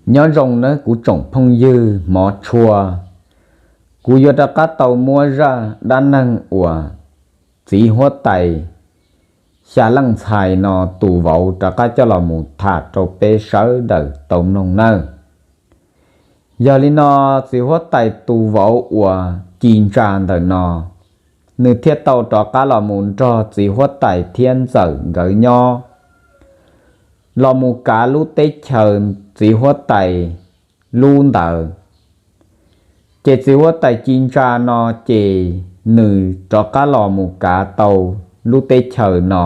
Nyob zoo nawb kuv tsoom phooj ywg hmov tshua, kuv yuav rov qab tau muab zaj dab neeg uas txiv huab tais xya leej ntxhais no tus vauv rov qab coj los mus tham rau peb sawv daws tau mloog nawb. Yog li no, txiv huab tais tus vauv uas ci ntsa ntawm no, nws thiaj tau rov qab los mus nrog txiv huab tais thiab ntxawm nkawd nyob, los mus kav lub teb chaws txiv huab tais lub ntawd. Ces txiv huab tais ci ntsa no, ces nws rov qab los mus kav tau lub teb chaws no.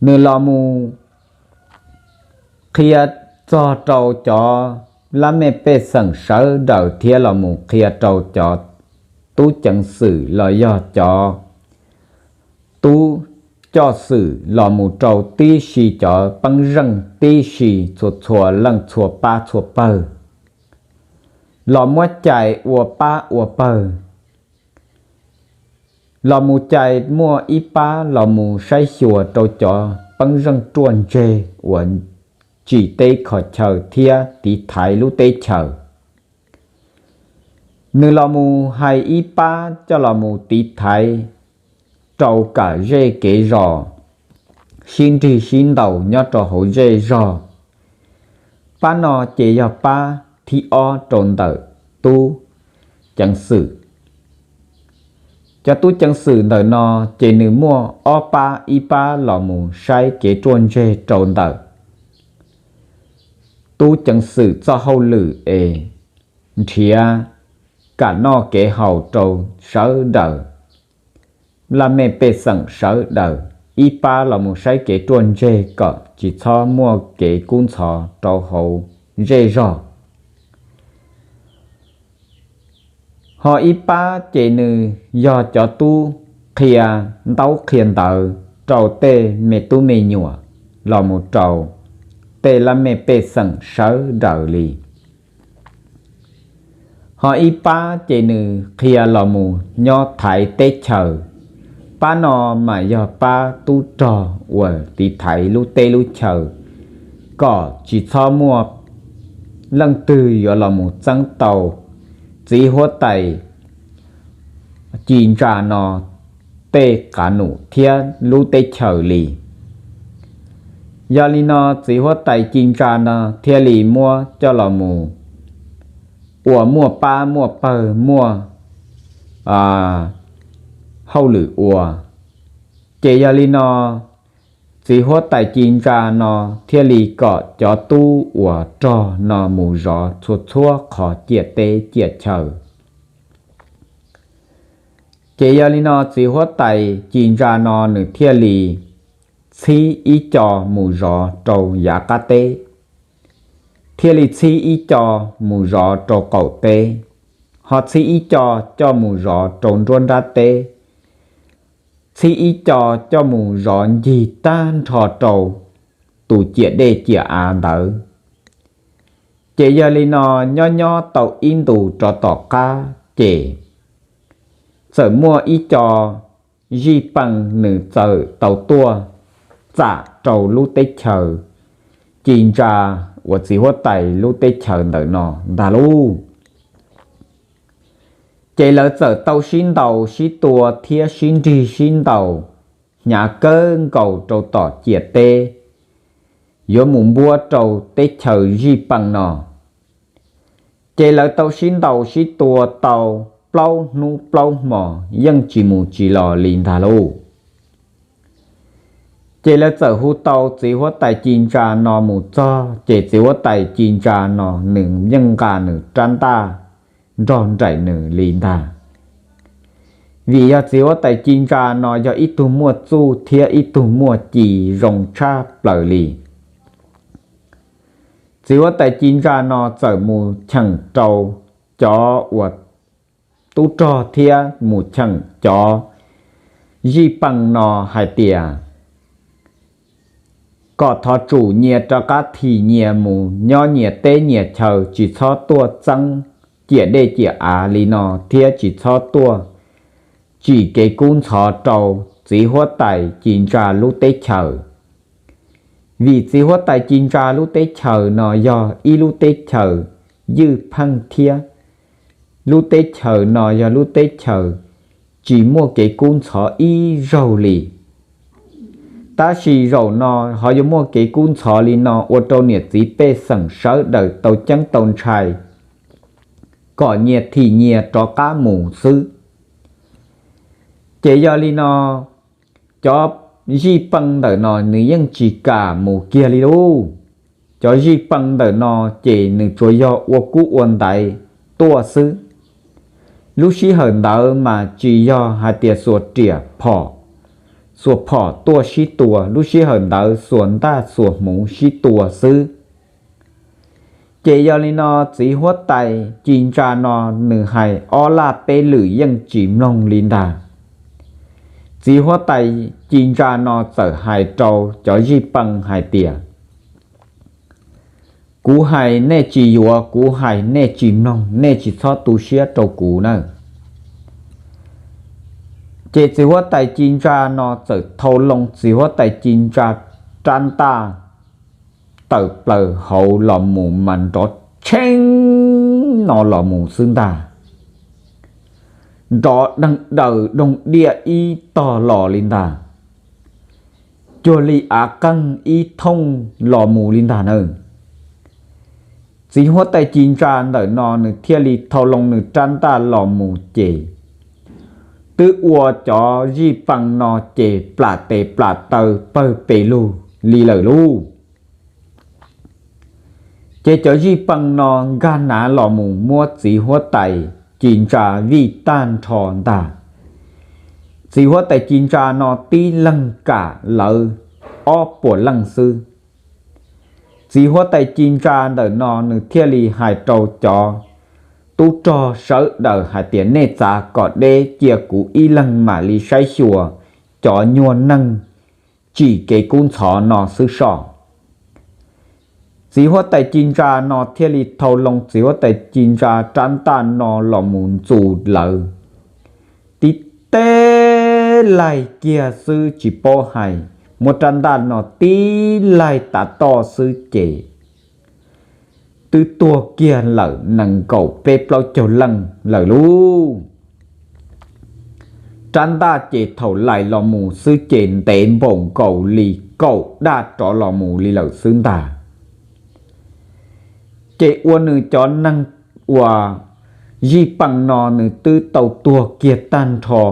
Nws los mus qhia txog rau cov lab mej pej xeem sawv daws thiab los mus qhia rau cov tub ceev xwm los yog cov tub coj xwm los mus rau tib si cov peeb zeej tib si txhua txhua leej txhua pab txhua pawg, los muab cais ua pab ua pawg, los mus cais muaj ib pab los mus saib xyuas rau cov peeb zeej ruaj ntseg uas tsim teb kho chaw thiab tiv thaiv lub teb chaws. Nws los mus hais ib pab coj los mus tiv thaiv rau kam zej kev zos, sib nrig sib ntaus nyob rau hauv zej zog. Pab no ces yog pab thib ob rau ntawm tub ceev xwm. Cov tub ceev xwm ntawm no ces nws muaj ob pab, ib pab los mus saib kev ruaj ntseg rau ntawm tub ceev xwm txoj hauj lwm es nrhiav kam noj kev haus rau sawv daws, laj mej pej xeem sawv daws, ib pab los mus saib kev ruaj ntseg kom tsis txhob muaj kev kub ntxhov rau hauv zej zog. Ho ib pab ces nws yog cov tub qhia ntaub qhia ntawv rau tej me tub me nyuam los mus rau tej laj mej pej xeem sawv daws li. Ho ib pab ces nws qhia los mus nyob thaiv teb chaws. Pab no mas yog pab tub rog uas tiv thaiv lub teb lub chaws kom tsis txhob muaj leej twg yuav los mus txeeb tau txiv huab tais ci ntsa no tej qav num thiab lub teb chaws li. Yog li no txiv huab tais ci ntsa no thiaj li muab coj los mus ua muaj pab muaj pawg muaj hauj lwm ua. Ces yog li no txiv huab tais ci ntsa no thiaj li kom cov tub uas rog no mus zov txhua txhua qhov ciam teb ciam chaw. Ces yog li no txiv huab tais ci ntsa no nws thiaj li txhib ib co mus zov rau yav qab teb, thiaj li txhib ib co mus zov rau qaum teb, ho txhib ib co coj mus zov rau nruab nrab teb, txhib ib co coj mus zov ncig tag nrho rau tus ciam dej ciam av ntawd. Ces yog li no nyob nyob tau ib ntus rov tom qab ces txawm muaj ib co zij pees nws txawm tau tuaj txam rau lub teb chaws ci ntsa uas txiv huab tais lub teb chaws ntawm no ntag lauj. Ces lawv txawm tau sib ntaus sib tua thiab sib nrig sib ntaus hnyav kawg nkaus rau tom ciam teb, yuav mus npuab rau teb chaws zij pees no. Ces lawv tau sib ntaus sib tua tau plaub hnub plaub hmos yeej tsis mus tsis los li ntag lauj. Ces lawv txawm hu tau txiv huab tais ci ntsa no mus txog, ces txiv huab tais ci ntsa no nws yeej nqa nws rab ntaj nrog nraim nws li ntag. Vim yog txiv huab tais ci ntsa no yog ib tug muaj txuj thiab ib tug muaj ci zoo tshaj plaws li. Txiv huab tais ci ntsa no txawm mus cheem rau cov uas tub rog thiab mus cheem cov zij pees no hais tias kom thov tsum nyias rov qab thim nyias mus nyob nyias teb nyias chaw, tsis txhob tuaj txeeb ciam dej ciam av li no thiab tsis txhob tuaj tsim kev kub ntxhov rau txiv huab tais ci ntsa lub teb chaws. Vim txiv huab tais ci ntsa lub teb chaws no yog ib lub teb chaws ywj pheej thiab lub teb chaws no yog lub teb chaws tsis muaj kev kub ntxhov ib zaug li. Tab sis zaum no ho yuav muaj kev kub ntxhov li no ua rau niam txiv pej xeem sawv daws tau ceeb tau ntshai, kom nyias thim nyias rov qab mus xwb. Ces yog li no, cov zij pee ntawm no nws yeej tsis kam mus kiag li lauj. Cov zij pee ntawm no ces nws tsuas yog ua kub ua ntaiv tuaj xwb. Lub sij hawm ntawd mas tsis yog hais tias xuas riam phom, xuas phom tuaj sib tua, lub sij hawm ntawd xuas ntaj xuas hmuv sib tua xwb. Ces yog li no, txiv huab tais ci ntsa no nws hais ob laj peb lwm yeej tsis mloog li ntag. Txiv huab tais ci ntsa no txawm hais rau cov zij pee hais tias, kuv hais nej tsis yuav, kuv hais nej tsis mloog, nej tsis txhob tu siab rau kuv na. Ces txiv huab tais ci ntsa no txawm thau loo txiv huab tais ci ntsa rab ntaj tawm plaws hauv los mus mas nrov tsheeb no los mus xwb ntag. Nrov deeg daws doog diaj ib tog los li ntag, cuag li av qeeg ib thooj los mus li ntag na. Txiv huab tais ci ntsa ntawm no nws thiaj li thau loo nws rab ntaj los mus ces twb ua cov zij pee no ces plam tes plam taw pawg pes lug li lawm lauj. Ces cov zij pee no nkag nav los mus muab txiv huab tais ci ntsa vij tag nrho ntag. Txiv huab tais ci ntsa no tib leeg kam lawv ob puas leej xwb. Txiv huab tais ci ntsa ntawm no nws thiaj li hais rau cov tub rog sawv daws hais tias, nej txav kom deb cia kuv ib leeg mam li saib xyuas cov nyuag neeg tsim kev kub ntxhov no xwb soj. Txiv huab tais ci ntsa no thiaj li thau loo txiv huab tais ci ntsa rab ntaj no los mus ntxus lawv tib teb laig kiag xwb tsis paub hais, muab rab ntaj no tib laig tav toj xwb ces twb tuag kiag lawm nees nkaum peb plaub caug leej lawm lauj. Rab ntaj ces thaum laim los mus xwb ces ntev npaum nkaus li kaum daj rov los mus li lawm xwb ntag. Ces ua nws cov neeg uas zij pee no nws twb tau tuag kiag tag nrho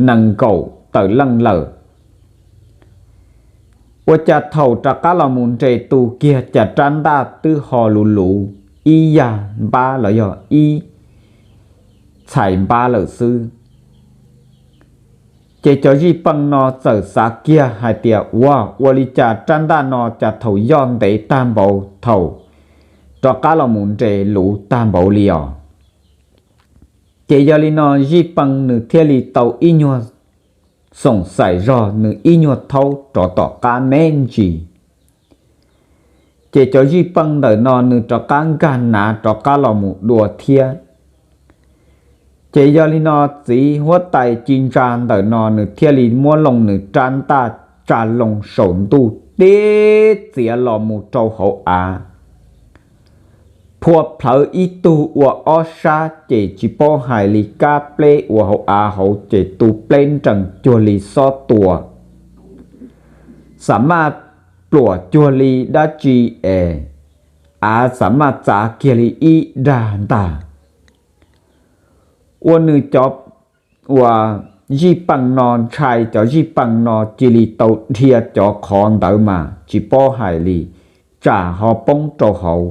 nees nkaum tawm leej lawm. Ua cas thaum rov qab los mus nres tus kiag cas rab ntaj twb ho luv luv ib yam npab los yog ib txhais npab lawm xwb. Ces cov zij pee no txawm xav kiag hais tias, ua, ua li cas rab ntaj no cas thaum yoj ntev tag npaum thaum rov qab los mus nres luv tag npaum li os. Ces yog li no zij pee nws thiaj li tau ib nyuag xoom xaim zog nws ib nyuag thaub rov tom qab me ntsis. Ces cov zij pee ntawm no nws rov qab nkag nav rov qab los mus dua thiab. Ces yog li no txiv huab tais ci ntsa ntawm no nws thiaj li muab loo nws rab ntaj tsa loo saum ntuj tib txiav los mus rau hauv av. Phua plhawv ib tug ua ob sab ces tsis paub hais li kab pleb ua hauv av hauv ces tu pleb nrees cuag li xob tua. Xa maj pluam cuag li dab tsi es av xa maj txav kiag li ib dag ntag. Ua nws cov uas zij pee no ntshai, cov zij pee no cia li tau dhia cov qhov ntawd mas tsis paub hais li, tsam ho poob rau hauv.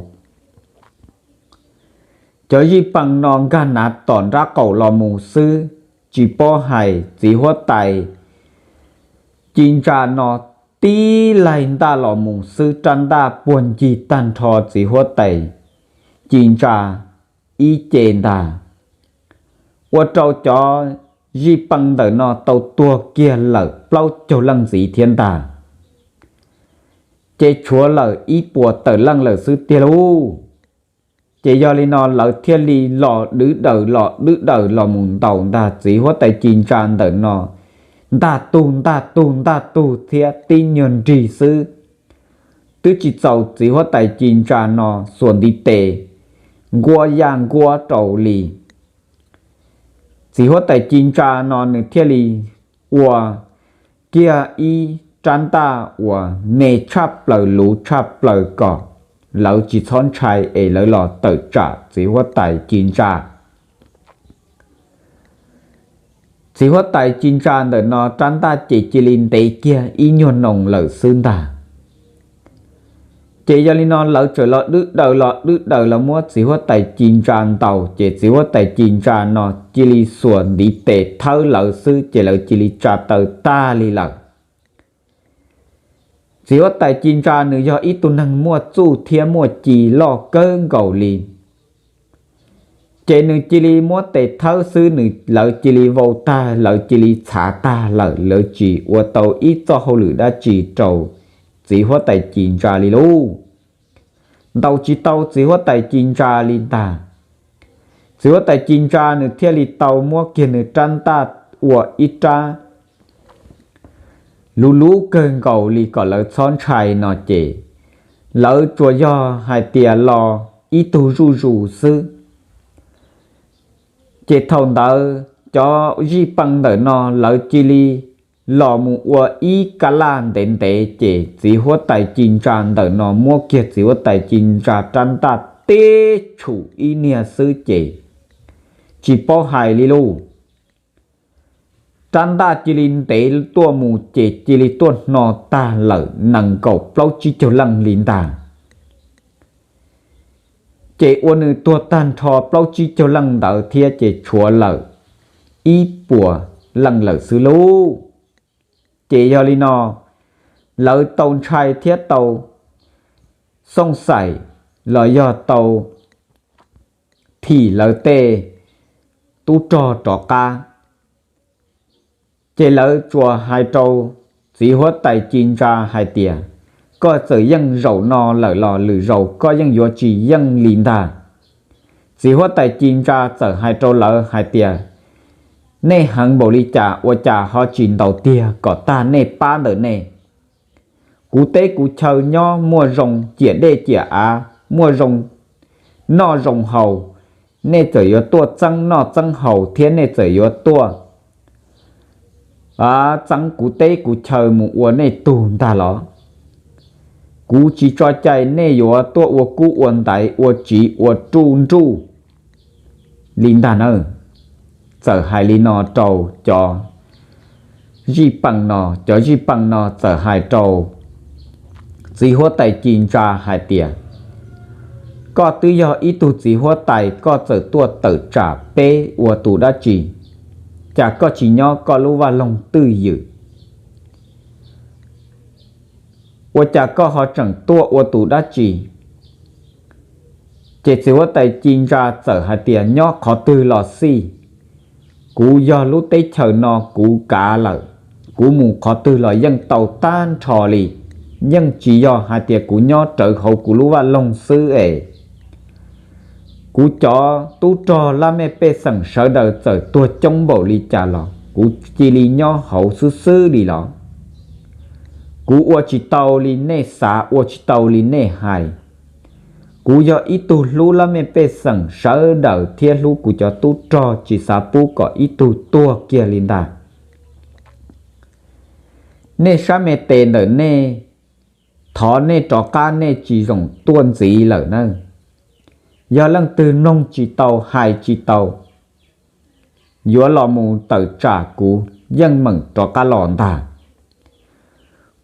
Cov zij pee no nkag nav tom nrab qaum los mus xwb, tsis paub hais txiv huab tais ci ntsa no tib laig ntaj los mus xwb rab ntaj puag ncig tag nrho txiv huab tais ci ntsa ib ce ntag. Ua rau cov zij pee ntawm no tau tuag kiag lawm plaub caug leej ntxiv thiab ntag. Ces tshuav lawm ib puas tawm leej lawm xwb tiag lauj. Ces yog li no lawv thiaj li los dwb daws los dwb daws los mus ntaus ntag txiv huab tais ci ntsa ntawm no, ntaj tug ntaj tug ntaj tug thiab tib nyuag nrig xwb. twb tsis txaus txiv huab tais ci ntsa no xuas ntiv tes nquab yaj nquab rau li. Txiv huab tais ci ntsa no nws thiaj li ua kiag ib rab ntaj uas me tshaj plaws luv tshaj plaws kom lawv tsis txhob ntshai es lawv los tawm tsam txiv huab tais ci ntsa. Txiv huab tais ci ntsa ntawm no rab ntaj ces cia li ntev kiag ib nyuag noo lawm xwb ntag. Ces yog li no lawv txawm los dwb daws los dwb daws los muab txiv huab tais ci ntsa ntaus, ces txiv huab tais ci ntsa no cia li xuas ntiv tes thawb lawv xwb ces lawv cia li tsa taw tag li lawm. Txiv huab tais ci ntsa nws yog ib tug neeg muaj txuj thiab muaj ci loj kawg nkaus li. Ces nws cia li muab tes thawb xwb nws, lawv cia li vau tag, lawv cia li txhav tag lawm, lawv tsis ua tau ib txoj hauj lwm dab tsi rau txiv huab tais ci ntsa li lauj. Ntaus tsis tau txiv huab tais ci ntsa li ntag. Txiv huab tais ci ntsa nws thiaj li tau muab kiag nws rab ntaj ua ib rab luv luv kawg nkaus li kom lawv txhob ntshai no ces lawv tsuas yog hais tias los ib tug zuj zus xwb. Ces thaum ntawd cov zij pee ntawm no lawv cia li los mus ua ib kab laj ntev ntev ces txiv huab tais ci ntsa ntawm no muab kiag txiv huab tais ci ntsa rab ntaj teb tshum ib niag xwb ces tsis paub hais li lauj. Rab ntaj cia li ntev tuaj mus ces cia li tuaj hno tag lawm nees nkaum plaub tsib caug leej li ntag. Ces ua nws tuag tag nrho plaub tsib caug leej ntawd thiab ces tshuav lawm ib puas leej lawm xwb lauj. Ces yog li no lawv tau ntshai thiab tau xooj xaim los yog tau thim lawv tej tub rog rov qab. Ces lawv tsuas hais rau txiv huab tais ci ntsa hais tias, koj txawm yeej zaum no lawm los lwm zaus koj yeej yuav tsis yeej li ntag. Txiv huab tais ci ntsa txawm hais rau lawv hais tias, nej heev npaum li cas ua cas ho tsis ntaus tiag kom tag nej pab ntawm nej. Kuv teb kuv chaw nyob muaj zoo ciam dej ciam av, muaj zoo noj zoo haus, nej txawm yuav tuaj txeeb noj txeeb haus thiab nej txawm yuav tuaj txeeb kuv teb kuv chaw mus ua nej tug ntag los? Kuv tsis tso cai nej yuav tuaj ua kub ua ntaiv ua tsiv ua ruj nruj li ntag na. Txawm hais li no rau cov zij pee no, cov zij pee no txawm hais rau txiv huab tais ci ntsa hais tias, koj twb yog ib tug txiv huab tais koj txawm tuaj tawm tsam peb ua tus dab tsi? Cas koj tsis nyob koj lub vaj loog twj ywm? Ua cas koj ho tseem tuaj ua tus dab tsi? Ces txiv huab tais ci ntsa txawm hais tias, nyob qhov twg los xij, kuv yog lub teb chaws no kuv kav lawm, kuv mus qhov twg los yeej tau tag nrho li. Yeej tsis yog hais tias kuv nyob rawv hauv kuv lub vaj loog xwb es kuv cov tub rog lab mej pej xeem sawv daws txawm tuag coob npaum li cas los kuv cia li nyob hauv xwb xwb li los? Kuv ua tsis tau li nej xav, ua tsis tau li nej hais. Kuv yog ib tug hlub lab mej pej xeem sawv daws thiab hlub kuv cov tub rog tsis xav pub kom ib tug tuag kiag li ntag. Nej sab me tes ntawm nej, thov nej rov qab, nej tsis zoo tuaj ntxiv lawm na. Yog leej twg mloog tsis tau hais tsis tau, yuav los mus tawm tsam kuv yeej meem rov qab los ntag.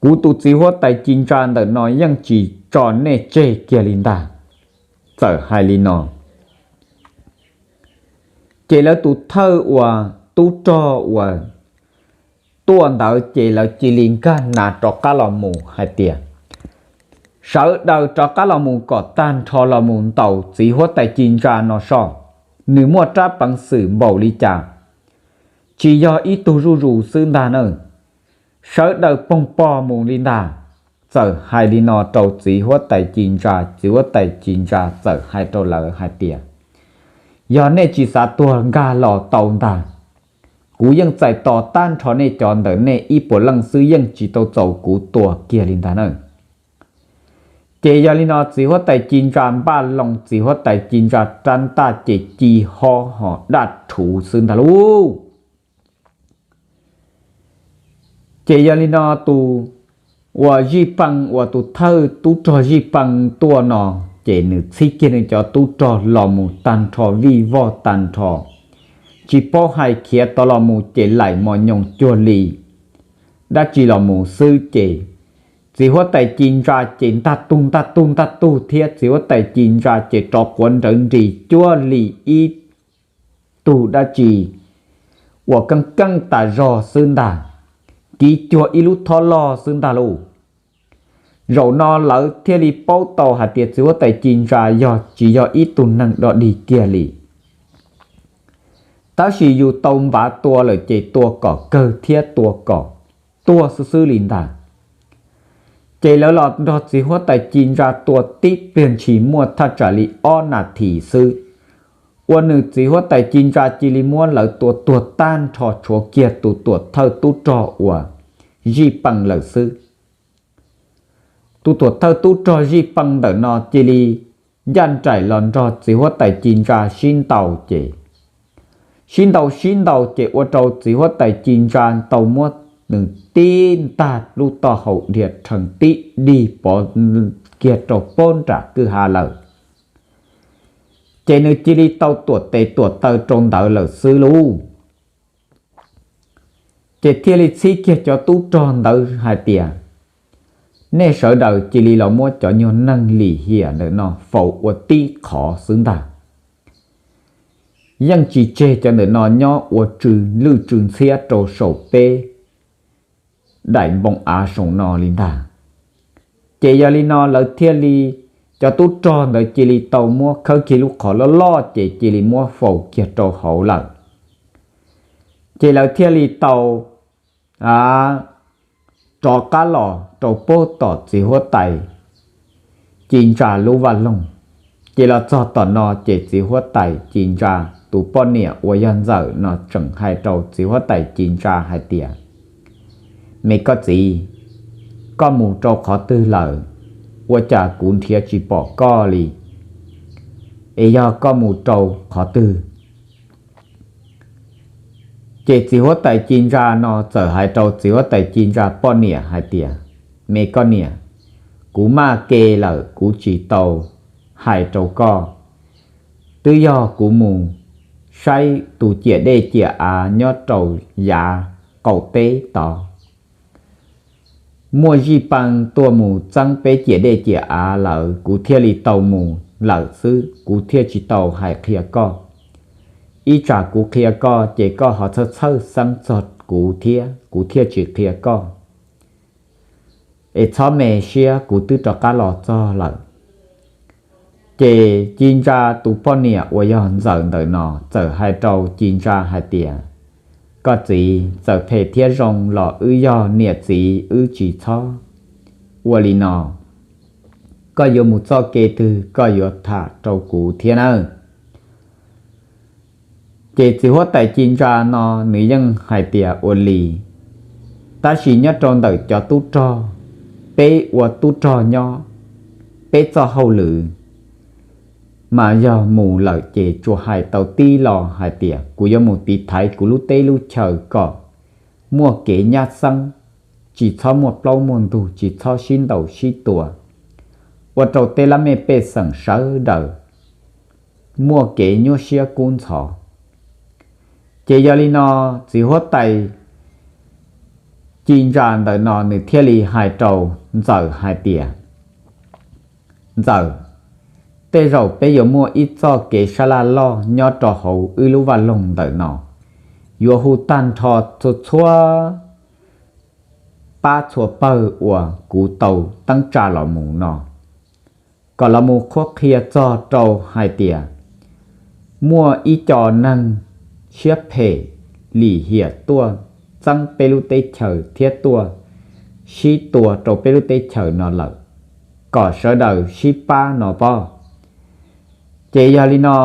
Kuv tus txiv huab tais ci ntsa ntawm no yeej tsis tso nej tseg kiag li ntag. Txawm hais li no ces lawv tus thawj uas tub rog uas tuaj ntawd ces lawv cia li nkag nas rov qab los mus hais tias, sawv daws rov qab los mus kom tag nrho los mus ntaus txiv huab tais ci ntsa no so, nws muaj rab peev xwm npaum li cas, tsis yog ib tug zuj zus xwb ntag na. Sawv daws poog pog mus li ntag. Txawm hais li no rau txiv huab tais ci ntsa, txiv huab tais ci ntsa txawm hais rau lawv hais tias, yog nej tsis xav tuag nkag los tau ntag. Kuv yeej txais tos tag nrho nej cov ntawm nej ib puas leej xwb yeej tsis tau txaus kuv tua kiag li ntag na. Ces yog li no txiv huab tais ci ntsa npaj loo, txiv huab tais ci ntsa rab ntaj ces ci ho ho daj rhuv xwb ntag lauj. Ces yog li no tus uas zij pee uas tus thawj tub rog zij pee tuaj no, ces nws txhib kiag nws cov tub rog los mus tag nrho, vij vog tag nrho, tsis paub hais khiav tod los mus ces laim mos nyoos cuag li dab tsi los mus xwb. Ces txiv huab tais ci ntsa ces ntaj tug ntaj tug ntaj tug thiab, txiv huab tais ci ntsa ces rov quav nrawv nris cuag li ib tug dab tsi uas keej keej tas zog xwb ntag, kiv cuag ib lub thob loj xwb ntag lauj. Zaum no lawv thiaj li paub tau hais tias txiv huab tais ci ntsa yog tsis yog ib tug neeg dog dig kiag li. Tab sis yus tau npav tua lawm ces tua kom kawg thiab tua kom tuag xwb xwb li ntag. Ces lawv los nrog txiv huab tais ci ntsa tua tib pliag ntshis muaj thaj tsam li ob nas this xwb, ua nws txiv huab tais ci ntsa cia li muab lawv tua tuag tag nrho, tshuav kiag tus tuam thawj tub rog uas zij pee lawm xwb. Tus tuam thawj tub rog zij pee ntawm no cia li ncaj nraim los nrog txiv huab tais ci ntsa sib ntaus ces, sib ntaus sib ntaus ces ua rau txiv huab tais ci ntsa tau muab nws tib ntag lub taub hau dhia rhees tib dig pov kiag rau pob nram kwj ha lawm. Ces nws cia li tau tuam tes tuam taw rau ntawd lawm xwb lauj. Ces thiaj li txhib kiag cov tub rog ntawd hais tias, nej sawv daws cia li los muab cov nyuag neeg lim hiam ntawm no faus ua tib qhov xwb ntag, yeej tsis tseg cov ntawm no nyob ua tsw lwj tsw ntxhiab rau saum peb daim npoo av saum no li ntag. Ces yog li no lawv thiaj li, cov tub rog ntawd cia li tau muab khawb kiag lub qhov loj loj ces cia li muab faus kiag rau hauv lawm. Ces lawv thiaj li tau rov qab los rau pob tom txiv huab tais ci ntsa lub vaj loog. Ces los txog tom no ces txiv huab tais ci ntsa tus poj niam uas yog ntxawm no tseem hais rau txiv huab tais ci ntsa hais tias, me koj txiv, koj mus rau qhov twg lawm? Ua cas kuv nrhiav tsis pom koj li? Es yog koj mus rau qhov twg? Ces txiv huab tais ci ntsa no txawm hais rau txiv huab tais ci ntsa poj niam hais tias, me koj niam, kuv maj ke lawm kuv tsis tau hais rau koj, twb yog kuv mus saib tus ciam dej ciam av nyob rau yav qaum teb tod, muaj zij pee tuaj mus txeeb peb ciam dej ciam av lawm kuv thiaj li tau mus lawm xwb, kuv thiaj tsis tau hais qhia koj. Ib tsam kuv qhia koj ces koj ho txhawj txhawj xeeb txog kuv thiab kuv thiaj tsis qhia koj. Es txhob me siab, kuv twb rov qab los txog lawm. Ces ci ntsa tus poj niam uas yog ntxawm ntawm no txawm hais rau ci ntsa hais tias, koj txiv, txawm phem thiab zoo los wb yog niam txiv wb tsis txhob ua li no. Koj yuav mus txoj kev twg koj yuav tham rau kuv thiab nawb. Ces txiv huab tais ci ntsa no nws yeej hais tias ua li, tab sis nyob rau ntawm cov tub rog, peb ua tub rog nyob, peb txoj hauj lwm mas yog mus lawm ces tsuas hais tau tib lo hais tias kuv yuav mus tiv thaiv kuv lub teb lub chaw kom muaj kev nyab xeeb, tsis txhob muaj plaub muaj ntug, tsis txhob sib ntaus sib tua, ua rau tej lab mej pej xeem sawv daws muaj kev nyuaj siab kub ntxhov. Ces yog li no txiv huab tais ci ntsa ntawm no nws thiaj li hais rau ntxawm hais tias, ntxawm, tej zaum peb yuav muaj ib txoj kev sab laj loj nyob rau hauv wb lub vaj loog ntawm no, yuav hu tag nrho txhua txhua pab txhua pawg uas kuv tau teeb tsa los mus no kom los mus qhuab qhia txog rau hais tias muaj ib co neeg siab phem lim hiam tuaj txeeb peb lub teb chaws thiab tuaj sib tua rau peb lub teb chaws no lawm, kom sawv daws sib pab no pob. Ces yog li no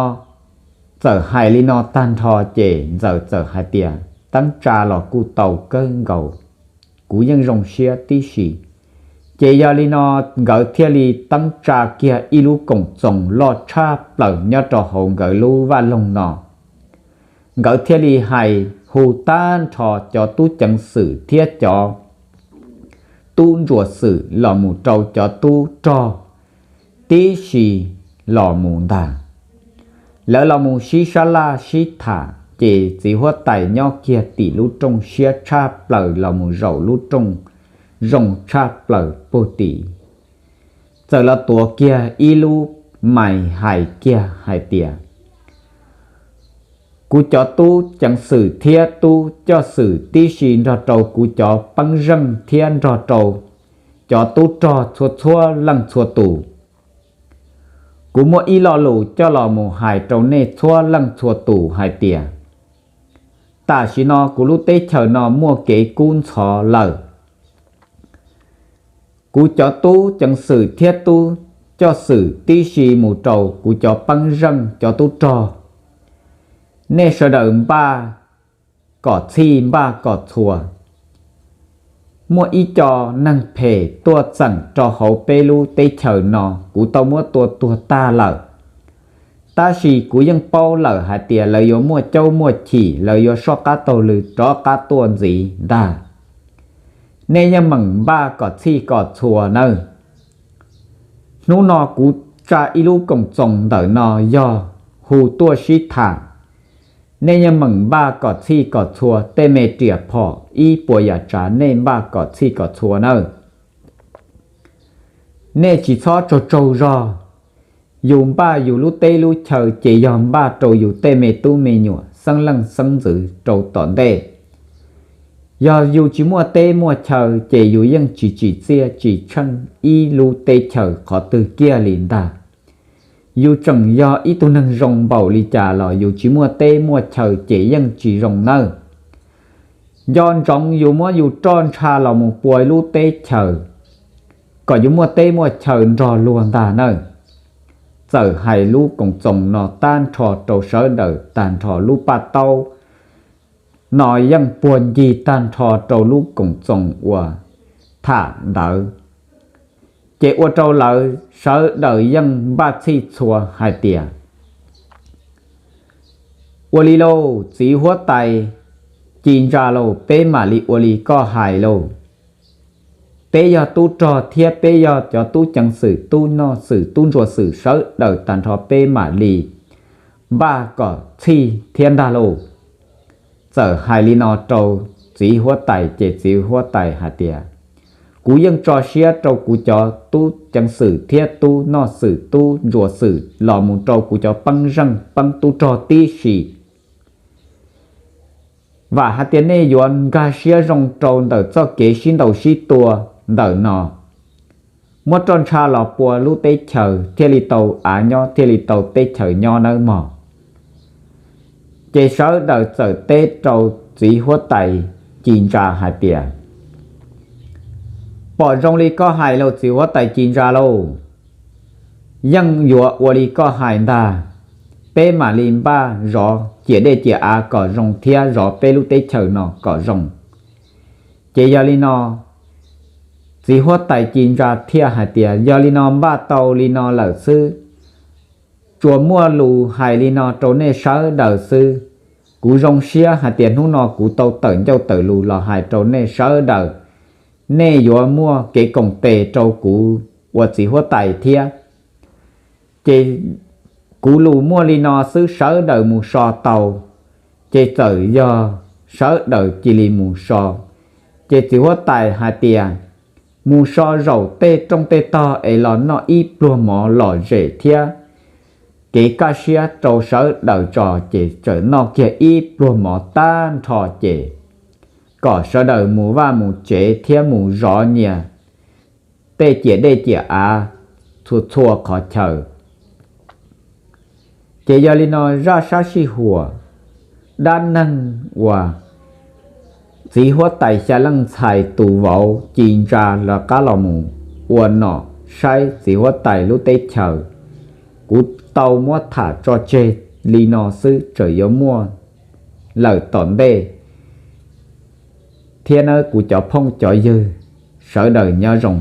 txawm hais li no tag nrho ces ntxawm txawm hais tias, teeb tsa los kuj tau kawg nkaus, kuv yeej zoo siab tib si, Ces yog li no nkawd thiaj li teeb tsa kiag ib lub koom txoos loj tshaj plaws nyob rau hauv nkawd lub vaj loog no. Nkawd thiaj li hais hu tag nrho cov tub ceev xwm thiab cov tub ntsuas xwm los mus rau cov tub rog tib si los mus ntag. Lawv los mus sib sab laj sib tham ces txiv huab tais nyob kiag tim lub rooj siab tshaj plaws los mus zaum lub rooj zoo tshaj plaws puag tim, txawm los tuav kiag ib lub mais hais kiag hais tias, kuv cov tub ceev xwm thiab tub coj xwm tib si nrog rau kuv cov peeb zeej thiab nrog rau cov tub rog txhua txhua leej txhua tus, kuv muaj ib lo lus coj los mus hais rau nej txhua leej txhua tus hais tias, tam sim no kuv lub teb chaws no muaj kev kub ntxhov lawm. Kuv cov tub ceev xwm thiab tub coj xwm tib si mus rau kuv cov peeb zeej cov tub rog, nej sawv daws npaj kom txhij npaj kom txhua. Muaj ib co neeg phem tuaj txeem rau hauv peb lub teb chaws no, kuv tau muab tua tuag tag lawm. Tab sis kuv yeej paub lawm hais tias lawv yuav muaj caub muaj chim, lawv yuav soj qab taug lw rov qab tuaj ntxiv ntag. Nej yeej meem npaj kom txhij kom txhua nawb. Hnub no kuv tsa ib lub koom txoos ntawm no yog hu tuaj sib tham. Nej yeej meem npaj kom txhij kom txhua, tej me riam phom ib puas yam tsav nej npaj kom txhij kom txhua nawb. Nej tsis txhob tsaug tsaug zog. Yus npaj yus lub teb lub chaw ces yog npaj rau yus tej me tub me nyuam xeeb leej xeeb ntxwv rau tom ntej. Yog yus tsis muaj teb muaj chaw ces yus yeej tsis tsim txiaj tsis tsheej ib lub teb chaws qhov twg kiag li ntag. Yus tseem yog ib tug neeg zoo npaum li cas los yus tsis muaj teb muaj chaw ces yeej tsis zoo nawb. Nco ntsoov yus muab yus roj ntsha los mus pua lub teb chaws, kom yus muaj teb muaj chaw nrog luag ntag nawb. Txawm hais lub koom txoos no tag nrho rau sawv daws tag nrho, lub paj taub no yeej puag ncig tag nrho rau lub koom txoos uas tham ntawd, ces ua rau lawv sawv daws yeej npaj txhij txhua hais tias, ua li lauj, txiv huab tais Ci Ntsa lauj, peb mam li ua li koj hais lauj. Peb yog tub rog thiab peb yog cov tub ceev xwm, tub noj xwm, tub ntsuas xwm, sawv daws tag nrho peb mam li npaj kom txhij thiab ntag lauj. Txawm hais li no rau txiv huab tais ces txiv huab tais hais tias, kuv yeej tso siab rau kuv cov tub ceev xwm thiab tub noj xwm, tub ntsuas xwm los mus rau kuv cov peeb zeej peeb tub rog tib si. Vam hais tias nej yuav nkag siab zoo rau ntawm txoj kev sib ntaus sib tua ntawm no, muab roj ntsha los pua lub teb chaws thiaj li tau av nyob, thiaj li tau teb chaws nyob nawb mog. Ces sawv daws txawm teb rau txiv huab tais Ci Ntsa hais tias, pom zoo li koj hais lauj txiv huab tais Ci Ntsa lauj. Yeej yuav ua li koj hais ntag. Peb mam li npaj zov ciam dej ciam av kom zoo thiab zov peb lub teb chaws no kom zoo. Ces yog li no, txiv huab tais Ci Ntsa thiaj hais tias, yog li no npaj tau li no lawm xwb, tsuas muaj lus hais li no rau nej sawv daws xwb. Kuv zoo siab hais tias hnub no kuv tau tawm ncauj tawm lus los hais rau nej sawv daws. Nej yuav muaj kev koom tes rau kuv ua txiv huab tais thiab. Ces kuv lus muaj li no xwb, sawv daws mus so tau. Ces txawm yog sawv daws cia li mus so. Ces txiv huab tais hais tias, mus so zaum tej rooj tej tog es los noj ib pluag mov lom zem thiab kev kaj siab rau sawv daws tso. Ces txawm noj kiag ib pluag mov tag nrho ces kom sawv daws mus vaj mus tsev thiab mus zov nyias tej ciam dej ciam av txhua txhua qhov chaw. Ces yog li no zaj sab sij huam dab neeg uas txiv huab tais xya leej ntxhais tus vauv Ci Ntsa lawv qab los mus ua nom saib txiv huab tais lub teb chaws, kuv tau muab tham tso tseg li no xwb, tseem yuav muaj lawm tom ntej thiab nawb kuv cov phooj cov ywg, sawv daws nyob zoo.